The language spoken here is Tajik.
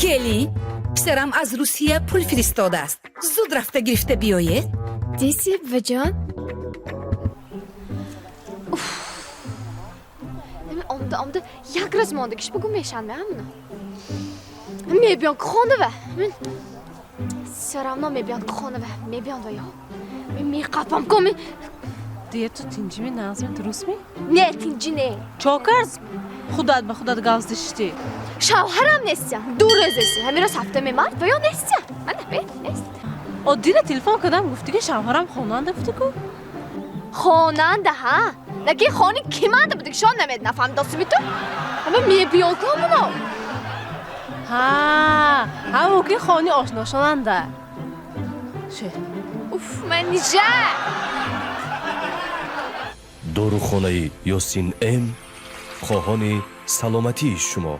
Келин, писарам аз Русия пул фиристодааст, зуд рафта гирифта биёед. Диси, буваҷон. Омда омда як рӯз мондагиш бугум мешанд меамуна. Мебиён хонава. Всё равно мебиён хонава, мебиён ва ё. Меқапам ко. Дия, ту тинҷими, нағзми, дурустми? Не, тинҷи не. Чо кард, худат ба худат гавз дишти? Шавҳарам нестя. 2 рӯз эси. Ҳамин рӯз 7-ми март ва ё нестя. Мана бе, нест. Оддина телефон кардам, гуфти ки шавҳарам хонанда, гуфти ку. Хонанда, ҳа? Наки хони киманда буд, шон намед нафаҳмидосими ту? Ҳама мебиён ку ҳамуно. Ҳа, ҳамо ки хони ошношонанда. Ше. Уф, манижа. Дорухонаи Ёсин М хоҳони саломатии шумо.